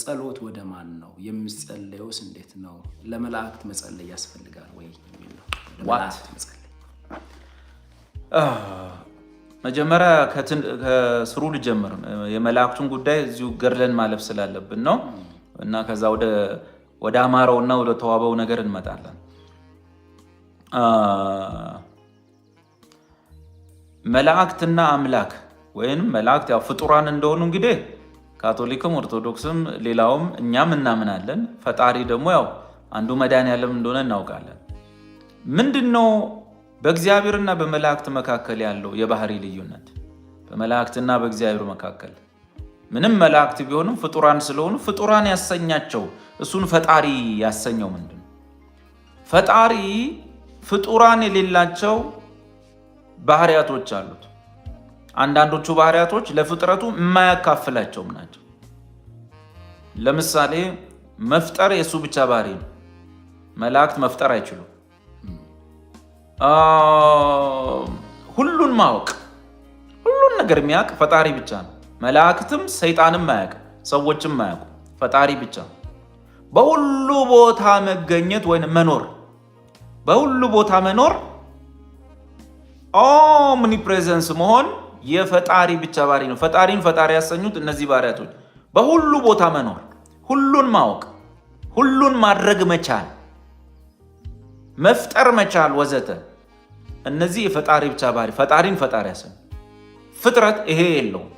ጸሎት ወደ ማን ነው የሚጸለየውስ? እንዴት ነው? ለመላእክት መጸለይ ያስፈልጋል ወይ የሚል ነው። ለመላእክት መጸለይ። መጀመሪያ ከስሩ ልጀምር። የመላእክቱን ጉዳይ እዚሁ ገድለን ማለፍ ስላለብን ነው እና ከዛ ወደ አማረው እና ወደ ተዋበው ነገር እንመጣለን። መላእክትና አምላክ ወይም መላእክት ያው ፍጡራን እንደሆኑ እንግዲህ ካቶሊክም ኦርቶዶክስም ሌላውም እኛም እናምናለን። ፈጣሪ ደግሞ ያው አንዱ መድኃኔዓለም እንደሆነ እናውቃለን። ምንድን ነው በእግዚአብሔርና በመላእክት መካከል ያለው የባህሪ ልዩነት? በመላእክትና በእግዚአብሔር መካከል ምንም መላእክት ቢሆንም ፍጡራን ስለሆኑ ፍጡራን ያሰኛቸው እሱን ፈጣሪ ያሰኘው ምንድን ነው? ፈጣሪ ፍጡራን የሌላቸው ባህሪያቶች አሉት። አንዳንዶቹ ባህሪያቶች ለፍጥረቱ የማያካፍላቸውም ናቸው። ለምሳሌ መፍጠር የእሱ ብቻ ባህሪ ነው። መላእክት መፍጠር አይችሉም። ሁሉን ማወቅ፣ ሁሉን ነገር የሚያውቅ ፈጣሪ ብቻ ነው። መላእክትም ሰይጣንም አያውቅም፣ ሰዎችም አያውቁ፣ ፈጣሪ ብቻ። በሁሉ ቦታ መገኘት ወይም መኖር፣ በሁሉ ቦታ መኖር፣ omnipresence መሆን የፈጣሪ ብቻ ባህሪ ነው። ፈጣሪን ፈጣሪ ያሰኙት እነዚህ ባህሪያቶች በሁሉ ቦታ መኖር፣ ሁሉን ማወቅ፣ ሁሉን ማድረግ መቻል፣ መፍጠር መቻል ወዘተ። እነዚህ የፈጣሪ ብቻ ባህሪ ፈጣሪን ፈጣሪ ያሰኙ። ፍጥረት ይሄ የለውም።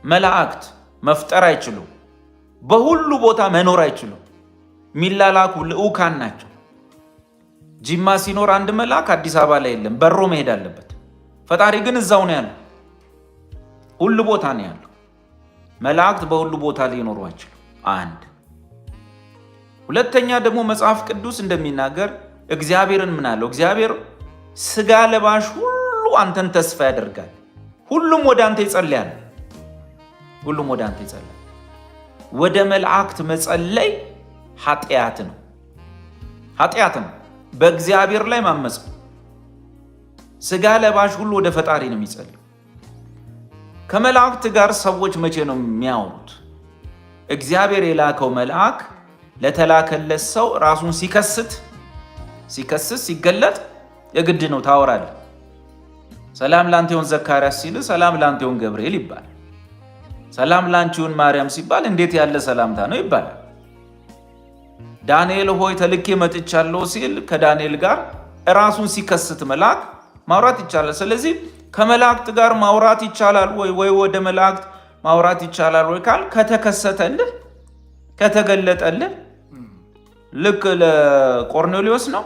መላእክት መፍጠር አይችሉም። በሁሉ ቦታ መኖር አይችሉም። የሚላላኩ ልዑካን ናቸው። ጅማ ሲኖር አንድ መልአክ አዲስ አበባ ላይ የለም፣ በሮ መሄድ አለበት። ፈጣሪ ግን እዛው ነው ያለው፣ ሁሉ ቦታ ነው ያለው። መላእክት በሁሉ ቦታ ሊኖሩ አይችሉም። አንድ ሁለተኛ ደግሞ መጽሐፍ ቅዱስ እንደሚናገር እግዚአብሔርን ምን አለው? እግዚአብሔር ስጋ ለባሽ ሁሉ አንተን ተስፋ ያደርጋል፣ ሁሉም ወደ አንተ ይጸልያል። ሁሉም ወደ አንተ ይጸልያል። ወደ መላእክት መጸለይ ኃጢአት ነው፣ ኃጢአት ነው። በእግዚአብሔር ላይ ማመፅ። ስጋ ለባሽ ሁሉ ወደ ፈጣሪ ነው የሚጸልዩ። ከመላእክት ጋር ሰዎች መቼ ነው የሚያወሩት? እግዚአብሔር የላከው መልአክ ለተላከለት ሰው ራሱን ሲከስት ሲገለጥ የግድ ነው ታወራለህ። ሰላም ላንተ ይሁን ዘካርያስ ሲል ሰላም ላንተ ይሁን ገብርኤል ይባላል። ሰላም ላንቺ ይሁን ማርያም ሲባል እንዴት ያለ ሰላምታ ነው ይባላል። ዳንኤል ሆይ ተልኬ መጥቻለሁ ሲል ከዳንኤል ጋር ራሱን ሲከስት መልአክ ማውራት ይቻላል። ስለዚህ ከመላእክት ጋር ማውራት ይቻላል ወይ ወይ ወደ መላእክት ማውራት ይቻላል ወይ ካል ከተከሰተልህ፣ ከተገለጠልህ፣ ልክ ለቆርኔሌዎስ ነው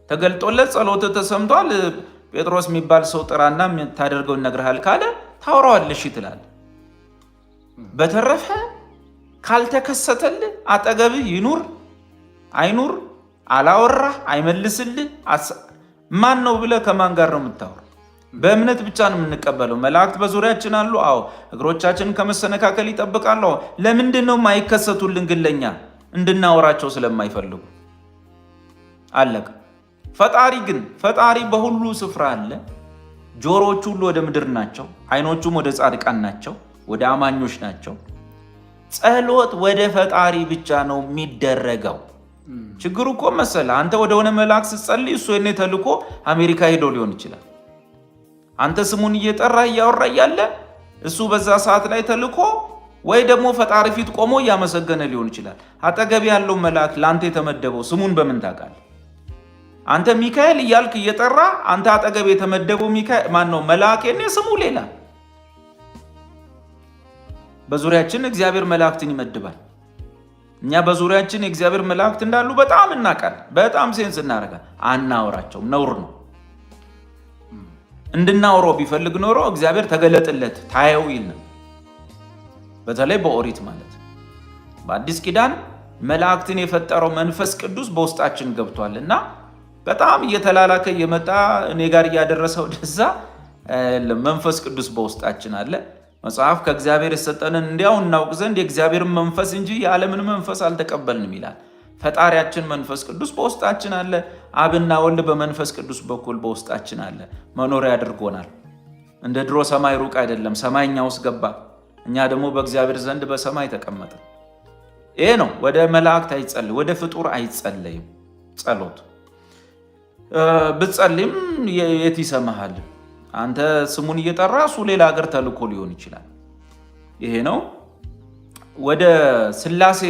ተገልጦለት ጸሎት ተሰምቷል። ጴጥሮስ የሚባል ሰው ጥራና የምታደርገው ይነግርሃል ካለ ታወራዋለሽ ትላለህ። በተረፈ ካልተከሰተልህ አጠገብህ ይኑር አይኑር አላወራህ አይመልስልህ ማን ነው ብለህ ከማን ጋር ነው የምታወራው? በእምነት ብቻ ነው የምንቀበለው። መላእክት በዙሪያችን አሉ። አዎ፣ እግሮቻችንን ከመሰነካከል ይጠብቃሉ። ለምንድን ነው የማይከሰቱልን? ግን ለኛ እንድናወራቸው ስለማይፈልጉ። አለቀ። ፈጣሪ ግን ፈጣሪ በሁሉ ስፍራ አለ። ጆሮዎቹ ሁሉ ወደ ምድር ናቸው፣ አይኖቹም ወደ ጻድቃን ናቸው፣ ወደ አማኞች ናቸው። ጸሎት ወደ ፈጣሪ ብቻ ነው የሚደረገው። ችግሩ እኮ መሰለህ አንተ ወደሆነ መልአክ ስትጸልይ እሱ የኔ ተልኮ አሜሪካ ሄዶ ሊሆን ይችላል። አንተ ስሙን እየጠራ እያወራ እያለ እሱ በዛ ሰዓት ላይ ተልኮ ወይ ደግሞ ፈጣሪ ፊት ቆሞ እያመሰገነ ሊሆን ይችላል። አጠገብ ያለው መልአክ ለአንተ የተመደበው ስሙን በምን ታውቃለህ? አንተ ሚካኤል እያልክ እየጠራ አንተ አጠገብ የተመደበው ሚካኤል ማን ነው? መልአክ የኔ ስሙ ሌላ። በዙሪያችን እግዚአብሔር መላእክትን ይመድባል። እኛ በዙሪያችን የእግዚአብሔር መላእክት እንዳሉ በጣም እናውቃለን። በጣም sense እናደርጋለን። አናወራቸውም፣ ነውር ነው። እንድናወራው ቢፈልግ ኖሮ እግዚአብሔር ተገለጥለት ታየው ይል ነበር። በተለይ በኦሪት ማለት በአዲስ ኪዳን መላእክትን የፈጠረው መንፈስ ቅዱስ በውስጣችን ገብቷል እና በጣም እየተላላከ እየመጣ እኔ ጋር እያደረሰው ወደዛ መንፈስ ቅዱስ በውስጣችን አለ። መጽሐፍ ከእግዚአብሔር የሰጠንን እንዲያው እናውቅ ዘንድ የእግዚአብሔርን መንፈስ እንጂ የዓለምን መንፈስ አልተቀበልንም ይላል። ፈጣሪያችን መንፈስ ቅዱስ በውስጣችን አለ። አብና ወልድ በመንፈስ ቅዱስ በኩል በውስጣችን አለ። መኖሪያ አድርጎናል። እንደ ድሮ ሰማይ ሩቅ አይደለም። ሰማይ እኛ ውስጥ ገባ። እኛ ደግሞ በእግዚአብሔር ዘንድ በሰማይ ተቀመጥን። ይሄ ነው። ወደ መላእክት አይጸለይ፣ ወደ ፍጡር አይጸለይም። ጸሎት ብትጸልይም የት ይሰማሃል? አንተ ስሙን እየጠራ እሱ ሌላ ሀገር ተልኮ ሊሆን ይችላል። ይሄ ነው። ወደ ስላሴ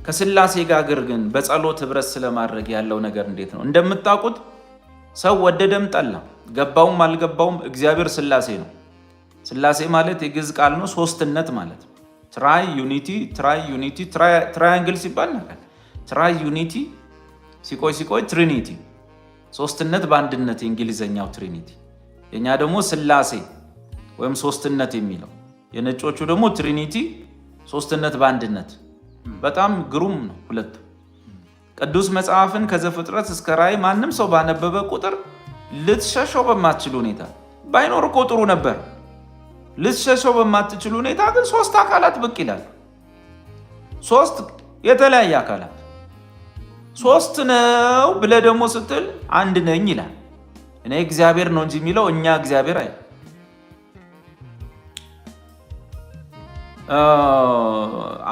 ከስላሴ ጋር ግን በጸሎት ህብረት ስለማድረግ ያለው ነገር እንዴት ነው? እንደምታውቁት ሰው ወደደም ጠላ፣ ገባውም አልገባውም እግዚአብሔር ስላሴ ነው። ስላሴ ማለት የግዕዝ ቃል ነው፣ ሶስትነት ማለት ነው። Tri unity፣ tri unity፣ triangle ሲባል ነገር tri unity ሲቆይ ሲቆይ trinity፣ ሶስትነት በአንድነት የእንግሊዘኛው trinity፣ የእኛ ደግሞ ስላሴ ወይም ሶስትነት የሚለው የነጮቹ ደግሞ trinity፣ ሶስትነት በአንድነት። በጣም ግሩም ነው ሁለቱ። ቅዱስ መጽሐፍን ከዘፍጥረት እስከ ራእይ ማንም ሰው ባነበበ ቁጥር ልትሸሸው በማትችል ሁኔታ፣ ባይኖር እኮ ጥሩ ነበር። ልትሸሸው በማትችል ሁኔታ ግን ሶስት አካላት ብቅ ይላል። ሶስት የተለያየ አካላት፣ ሶስት ነው ብለህ ደግሞ ስትል አንድ ነኝ ይላል። እኔ እግዚአብሔር ነው እንጂ የሚለው እኛ እግዚአብሔር አይ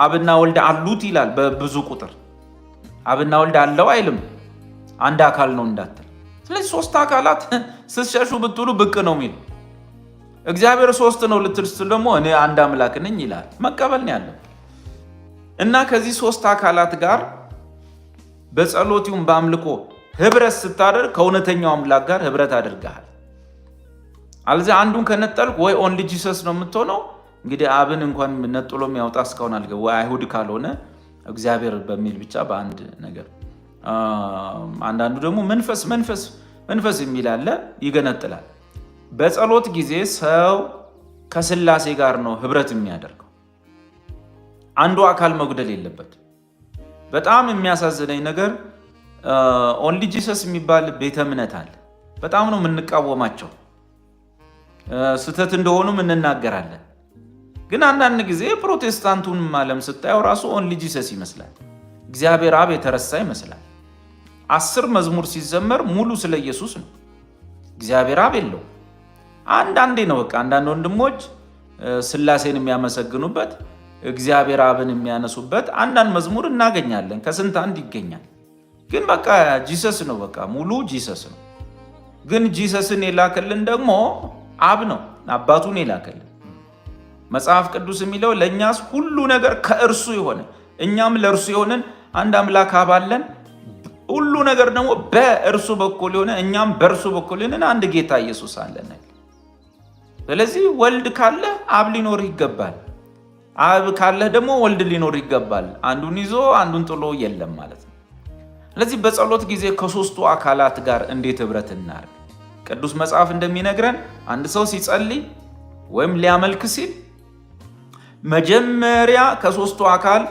አብና ወልድ አሉት ይላል። በብዙ ቁጥር አብና ወልድ አለው አይልም። አንድ አካል ነው እንዳትል። ስለዚህ ሶስት አካላት ስትሸሹ ብትሉ ብቅ ነው የሚል፣ እግዚአብሔር ሶስት ነው ልትል ስትል ደግሞ እኔ አንድ አምላክ ነኝ ይላል። መቀበል ነው ያለው። እና ከዚህ ሶስት አካላት ጋር በጸሎት ይሁን በአምልኮ ህብረት ስታደርግ ከእውነተኛው አምላክ ጋር ህብረት አድርገሃል። አለዚያ አንዱን ከነጠልክ ወይ only Jesus ነው የምትሆነው። እንግዲህ አብን እንኳን ነጥሎ የሚያወጣ እስካሁን አልገ ወይ አይሁድ ካልሆነ እግዚአብሔር በሚል ብቻ በአንድ ነገር። አንዳንዱ ደግሞ መንፈስ መንፈስ መንፈስ የሚል አለ፣ ይገነጥላል። በጸሎት ጊዜ ሰው ከስላሴ ጋር ነው ህብረት የሚያደርገው። አንዱ አካል መጉደል የለበት። በጣም የሚያሳዝነኝ ነገር Only Jesus የሚባል ቤተ እምነት አለ። በጣም ነው የምንቃወማቸው፣ ስህተት እንደሆኑም እንናገራለን። ግን አንዳንድ ጊዜ ፕሮቴስታንቱን ዓለም ስታየው ራሱ Only Jesus ይመስላል። እግዚአብሔር አብ የተረሳ ይመስላል። 10 መዝሙር ሲዘመር ሙሉ ስለ ኢየሱስ ነው። እግዚአብሔር አብ የለው። አንዳንዴ ነው በቃ አንዳንድ ወንድሞች ስላሴን የሚያመሰግኑበት፣ እግዚአብሔር አብን የሚያነሱበት አንዳንድ መዝሙር እናገኛለን። ከስንት አንድ ይገኛል። ግን በቃ Jesus ነው፣ በቃ ሙሉ Jesus ነው። ግን Jesus ን የላከልን ደግሞ አብ ነው፣ አባቱን የላከልን። መጽሐፍ ቅዱስ የሚለው ለእኛስ ሁሉ ነገር ከእርሱ የሆነ እኛም ለእርሱ የሆንን አንድ አምላክ አብ አለን። ሁሉ ነገር ደግሞ በእርሱ በኩል የሆነ እኛም በእርሱ በኩል የሆንን አንድ ጌታ ኢየሱስ አለን። ስለዚህ ወልድ ካለህ አብ ሊኖር ይገባል። አብ ካለህ ደግሞ ወልድ ሊኖር ይገባል። አንዱን ይዞ አንዱን ጥሎ የለም ማለት ነው። ስለዚህ በጸሎት ጊዜ ከሶስቱ አካላት ጋር እንዴት ህብረት እናርግ? ቅዱስ መጽሐፍ እንደሚነግረን አንድ ሰው ሲጸልይ ወይም ሊያመልክ ሲል መጀመሪያ ከሶስቱ አካል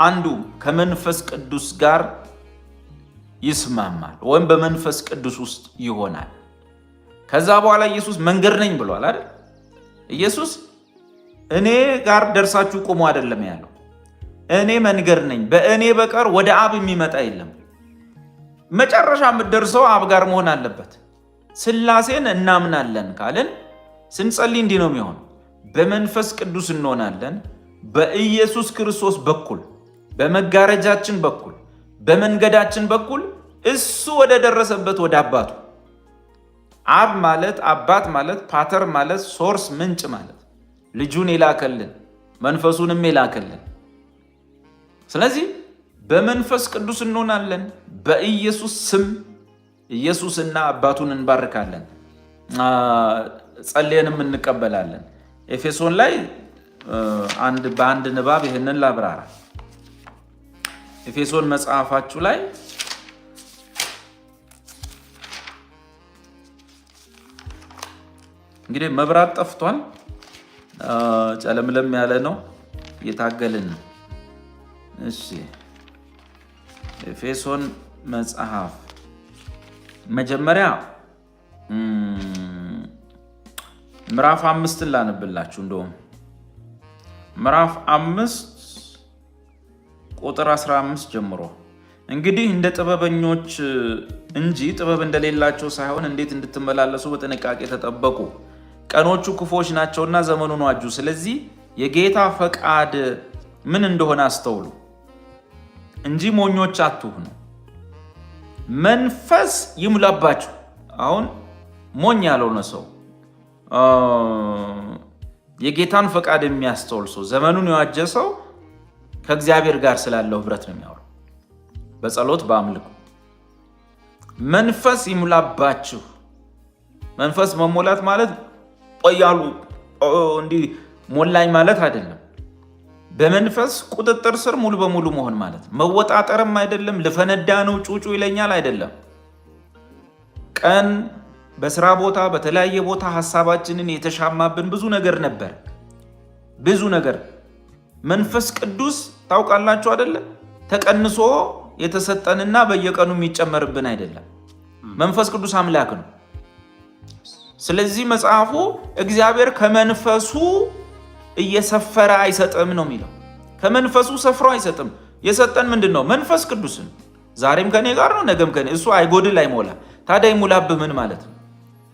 አንዱ ከመንፈስ ቅዱስ ጋር ይስማማል ወይም በመንፈስ ቅዱስ ውስጥ ይሆናል። ከዛ በኋላ ኢየሱስ መንገድ ነኝ ብሏል አይደል? ኢየሱስ እኔ ጋር ደርሳችሁ ቁሙ አይደለም ያለው። እኔ መንገድ ነኝ፣ በእኔ በቀር ወደ አብ የሚመጣ የለም። መጨረሻ የምትደርሰው አብ ጋር መሆን አለበት። ስላሴን እናምናለን ካልን ስንጸልይ እንዲህ ነው የሚሆነው። በመንፈስ ቅዱስ እንሆናለን፣ በኢየሱስ ክርስቶስ በኩል፣ በመጋረጃችን በኩል፣ በመንገዳችን በኩል እሱ ወደ ደረሰበት ወደ አባቱ። አብ ማለት አባት ማለት pater ማለት source ምንጭ ማለት፣ ልጁን የላከልን መንፈሱንም የላከልን። ስለዚህ በመንፈስ ቅዱስ እንሆናለን። በኢየሱስ ስም ኢየሱስና አባቱን እንባርካለን፣ ጸልየንም እንቀበላለን። ኤፌሶን ላይ አንድ በአንድ ንባብ ይህንን ላብራራ። ኤፌሶን መጽሐፋችሁ ላይ እንግዲህ መብራት ጠፍቷል፣ ጨለምለም ያለ ነው፣ እየታገልን ነው። እሺ፣ ኤፌሶን መጽሐፍ መጀመሪያ ምዕራፍ 5ን ላንብላችሁ። እንደውም ምዕራፍ 5 ቁጥር 15 ጀምሮ፣ እንግዲህ እንደ ጥበበኞች እንጂ ጥበብ እንደሌላቸው ሳይሆን እንዴት እንድትመላለሱ በጥንቃቄ ተጠበቁ። ቀኖቹ ክፉዎች ናቸውና ዘመኑን ዋጁ። ስለዚህ የጌታ ፈቃድ ምን እንደሆነ አስተውሉ። እንጂ ሞኞች አትሁኑ፣ መንፈስ ይሙላባችሁ። አሁን ሞኝ ያልሆነ ሰው፣ የጌታን ፈቃድ የሚያስተውል ሰው፣ ዘመኑን የዋጀ ሰው ከእግዚአብሔር ጋር ስላለው ህብረት ነው የሚያወራው። በጸሎት በአምልኮ መንፈስ ይሙላባችሁ። መንፈስ መሞላት ማለት ቆያሉ እንዲህ ሞላኝ ማለት አይደለም። በመንፈስ ቁጥጥር ስር ሙሉ በሙሉ መሆን ማለት መወጣጠርም አይደለም። ልፈነዳ ነው ጩጩ ይለኛል አይደለም። ቀን በስራ ቦታ በተለያየ ቦታ ሀሳባችንን የተሻማብን ብዙ ነገር ነበር። ብዙ ነገር መንፈስ ቅዱስ ታውቃላችሁ አይደለ? ተቀንሶ የተሰጠንና በየቀኑ የሚጨመርብን አይደለም። መንፈስ ቅዱስ አምላክ ነው። ስለዚህ መጽሐፉ እግዚአብሔር ከመንፈሱ እየሰፈረ አይሰጥም ነው የሚለው። ከመንፈሱ ሰፍሮ አይሰጥም። የሰጠን ምንድን ነው? መንፈስ ቅዱስን። ዛሬም ከኔ ጋር ነው፣ ነገም ከኔ እሱ አይጎድል አይሞላ። ታዲያ ይሙላብህ ምን ማለት ነው?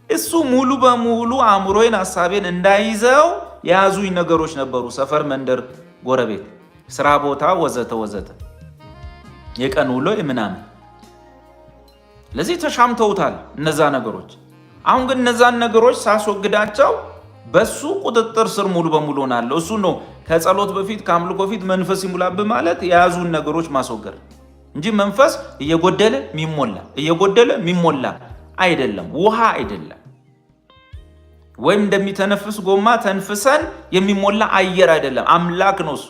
እሱ ሙሉ በሙሉ አእምሮዬን ሀሳቤን እንዳይዘው የያዙኝ ነገሮች ነበሩ። ሰፈር፣ መንደር፣ ጎረቤት፣ ስራ ቦታ፣ ወዘተ ወዘተ፣ የቀን ውሎ ምናምን። ለዚህ ተሻምተውታል እነዛ ነገሮች። አሁን ግን እነዛን ነገሮች ሳስወግዳቸው በሱ ቁጥጥር ስር ሙሉ በሙሉ ሆናለሁ። እሱ ነው ከጸሎት በፊት ከአምልኮ በፊት መንፈስ ይሙላብህ ማለት የያዙን ነገሮች ማስወገድ እንጂ መንፈስ እየጎደለ የሚሞላ እየጎደለ የሚሞላ አይደለም፣ ውሃ አይደለም፣ ወይም እንደሚተነፍስ ጎማ ተንፍሰን የሚሞላ አየር አይደለም። አምላክ ነው እሱ።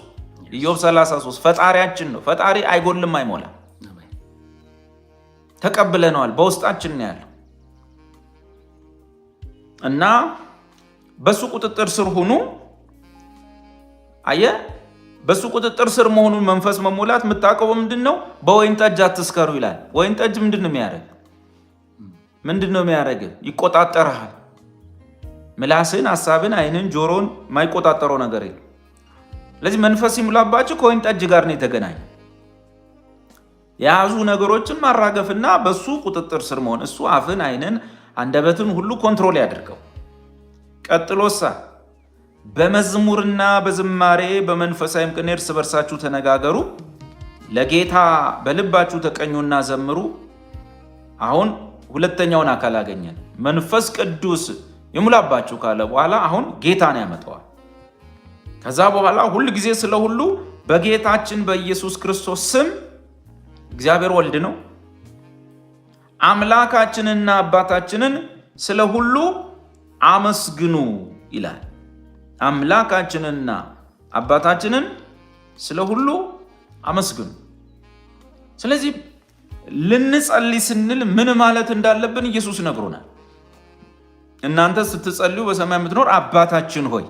ኢዮብ 33 ፈጣሪያችን ነው። ፈጣሪ አይጎልም፣ አይሞላ። ተቀብለነዋል፣ በውስጣችን ነው ያለው እና በሱ ቁጥጥር ስር ሁኑ። አየ በሱ ቁጥጥር ስር መሆኑን መንፈስ መሞላት የምታውቀው ምንድን ነው? በወይን ጠጅ አትስከሩ ይላል። ወይን ጠጅ ምንድን ነው የሚያደርግ? ምንድን ነው የሚያደርግ? ይቆጣጠርሃል። ምላስን፣ ሀሳብን፣ አይንን፣ ጆሮን የማይቆጣጠረው ነገር የለም። ስለዚህ መንፈስ ይሙላባችሁ ከወይን ጠጅ ጋር ነው የተገናኘ። የያዙ ነገሮችን ማራገፍና በሱ ቁጥጥር ስር መሆን፣ እሱ አፍን፣ አይንን፣ አንደበትን ሁሉ control ያድርገው። ቀጥሎሳ በመዝሙርና በዝማሬ በመንፈሳዊም ቅኔ እርስ በርሳችሁ ተነጋገሩ፣ ለጌታ በልባችሁ ተቀኙና ዘምሩ። አሁን ሁለተኛውን አካል አገኘን። መንፈስ ቅዱስ ይሙላባችሁ ካለ በኋላ አሁን ጌታን ያመጣዋል። ከዛ በኋላ ሁል ጊዜ ስለ ሁሉ በጌታችን በኢየሱስ ክርስቶስ ስም እግዚአብሔር ወልድ ነው አምላካችንና አባታችንን ስለ ሁሉ አመስግኑ ይላል። አምላካችንና አባታችንን ስለ ሁሉ አመስግኑ። ስለዚህ ልንጸልይ ስንል ምን ማለት እንዳለብን ኢየሱስ ነግሮናል። እናንተ ስትጸልዩ በሰማይ የምትኖር አባታችን ሆይ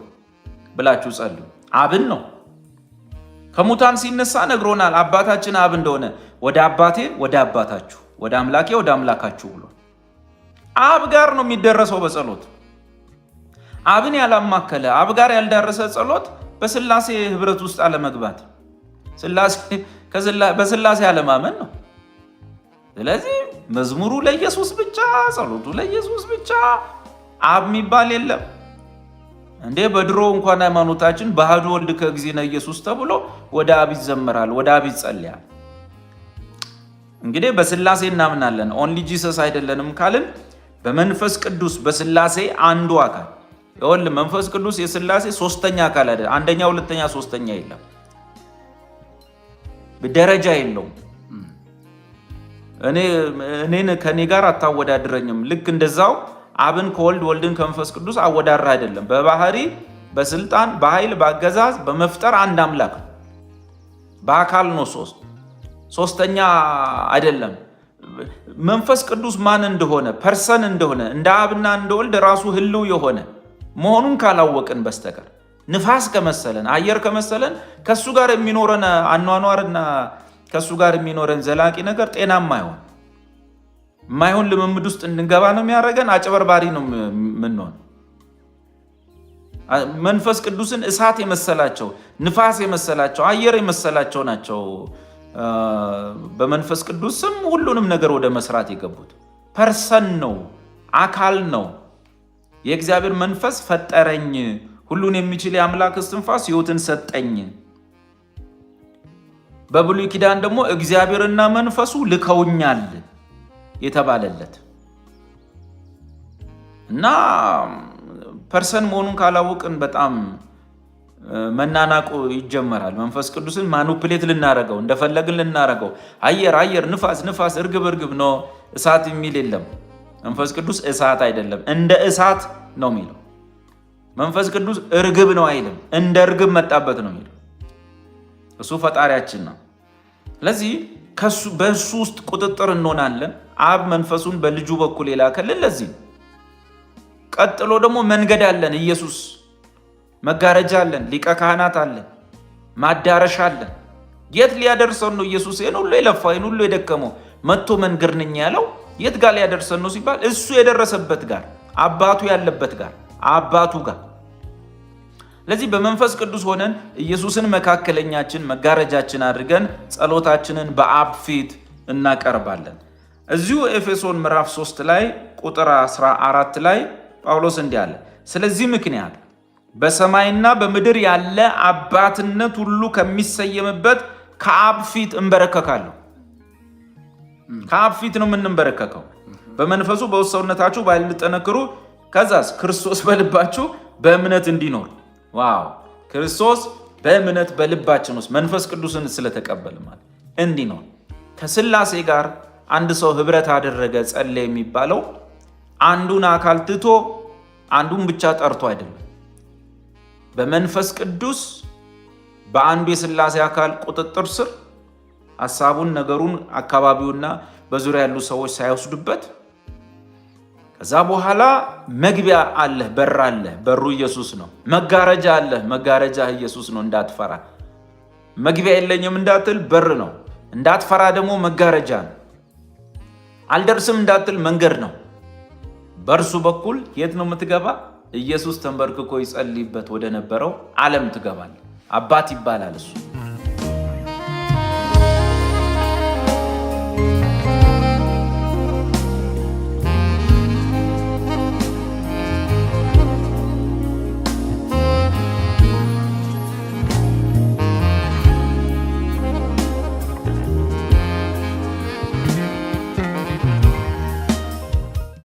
ብላችሁ ጸልዩ። አብን ነው። ከሙታን ሲነሳ ነግሮናል፣ አባታችን አብ እንደሆነ። ወደ አባቴ ወደ አባታችሁ፣ ወደ አምላኬ ወደ አምላካችሁ ብሎ አብ ጋር ነው የሚደረሰው በጸሎት። አብን ያላማከለ አብ ጋር ያልዳረሰ ጸሎት በስላሴ ህብረት ውስጥ አለመግባት፣ በስላሴ አለማመን ነው። ስለዚህ መዝሙሩ ለኢየሱስ ብቻ፣ ጸሎቱ ለኢየሱስ ብቻ፣ አብ የሚባል የለም። እንዴ በድሮ እንኳን ሃይማኖታችን በአሐዱ ወልድ ከእግዚእነ ኢየሱስ ተብሎ ወደ አብ ይዘመራል፣ ወደ አብ ይጸልያል። እንግዲህ በስላሴ እናምናለን፣ only Jesus አይደለንም ካልን በመንፈስ ቅዱስ በስላሴ አንዱ አካል ይኸውልህ፣ መንፈስ ቅዱስ የስላሴ ሶስተኛ አካል አይደለም። አንደኛ፣ ሁለተኛ፣ ሶስተኛ የለም፣ ደረጃ የለውም። እኔን ከእኔ ጋር አታወዳድረኝም። ልክ እንደዛው አብን ከወልድ ወልድን ከመንፈስ ቅዱስ አወዳድር አይደለም። በባህሪ በስልጣን በኃይል በአገዛዝ በመፍጠር አንድ አምላክ ነው። በአካል ነው ሶስት ሶስተኛ አይደለም። መንፈስ ቅዱስ ማን እንደሆነ person እንደሆነ እንደ አብና እንደ ወልድ ራሱ ህልው የሆነ መሆኑን ካላወቅን በስተቀር ንፋስ ከመሰለን አየር ከመሰለን ከእሱ ጋር የሚኖረን አኗኗርና ከእሱ ጋር የሚኖረን ዘላቂ ነገር ጤናማ አይሆን። የማይሆን ልምምድ ውስጥ እንድንገባ ነው የሚያደርገን። አጭበርባሪ ነው የምንሆን። መንፈስ ቅዱስን እሳት የመሰላቸው ንፋስ የመሰላቸው አየር የመሰላቸው ናቸው በመንፈስ ቅዱስ ስም ሁሉንም ነገር ወደ መስራት የገቡት። person ነው፣ አካል ነው። የእግዚአብሔር መንፈስ ፈጠረኝ፣ ሁሉን የሚችል የአምላክ እስትንፋስ ሕይወትን ሰጠኝ። በብሉይ ኪዳን ደግሞ እግዚአብሔርና መንፈሱ ልከውኛል የተባለለት እና person መሆኑን ካላወቅን በጣም መናናቁ ይጀመራል። መንፈስ ቅዱስን manipulate ልናረገው እንደፈለግን ልናረገው፣ አየር አየር፣ ንፋስ ንፋስ፣ እርግብ እርግብ ነው፣ እሳት የሚል የለም። መንፈስ ቅዱስ እሳት አይደለም፣ እንደ እሳት ነው የሚለው። መንፈስ ቅዱስ እርግብ ነው አይልም፣ እንደ እርግብ መጣበት ነው የሚለው። እሱ ፈጣሪያችን ነው። ስለዚህ በእሱ ውስጥ ቁጥጥር እንሆናለን። አብ መንፈሱን በልጁ በኩል የላከልን ለዚህ ነው። ቀጥሎ ደግሞ መንገድ አለን፣ ኢየሱስ መጋረጃ አለን፣ ሊቀ ካህናት አለን፣ ማዳረሻ አለን። የት ሊያደርሰን ነው? ኢየሱስ ይህን ሁሉ የለፋ ይህን ሁሉ የደከመው መጥቶ መንገድ ነኝ ያለው የት ጋር ሊያደርሰን ነው ሲባል እሱ የደረሰበት ጋር፣ አባቱ ያለበት ጋር፣ አባቱ ጋር። ለዚህ በመንፈስ ቅዱስ ሆነን ኢየሱስን መካከለኛችን መጋረጃችን አድርገን ጸሎታችንን በአብ ፊት እናቀርባለን። እዚሁ ኤፌሶን ምዕራፍ 3 ላይ ቁጥር 14 ላይ ጳውሎስ እንዲህ አለ፣ ስለዚህ ምክንያት በሰማይና በምድር ያለ አባትነት ሁሉ ከሚሰየምበት ከአብ ፊት እንበረከካለሁ። ከአብ ፊት ነው የምንንበረከከው። በመንፈሱ በውስጥ ሰውነታችሁ በኃይል እንድትጠነክሩ፣ ከዛስ ክርስቶስ በልባችሁ በእምነት እንዲኖር። Wow! ክርስቶስ በእምነት በልባችን ውስጥ መንፈስ ቅዱስን ስለተቀበል ማለት እንዲኖር። ከስላሴ ጋር አንድ ሰው ህብረት አደረገ ጸለየ የሚባለው አንዱን አካል ትቶ አንዱን ብቻ ጠርቶ አይደለም። በመንፈስ ቅዱስ በአንዱ የስላሴ አካል ቁጥጥር ስር ሀሳቡን፣ ነገሩን፣ አካባቢውና በዙሪያ ያሉ ሰዎች ሳይወስዱበት ከዛ በኋላ መግቢያ አለህ፣ በር አለህ፣ በሩ ኢየሱስ ነው። መጋረጃ አለህ፣ መጋረጃ ኢየሱስ ነው። እንዳትፈራ። መግቢያ የለኝም እንዳትል በር ነው። እንዳትፈራ ደግሞ መጋረጃ ነው። አልደርስም እንዳትል መንገድ ነው። በእርሱ በኩል የት ነው የምትገባ? ኢየሱስ ተንበርክኮ ይጸልይበት ወደ ነበረው ዓለም ትገባል። አባት ይባላል እሱ።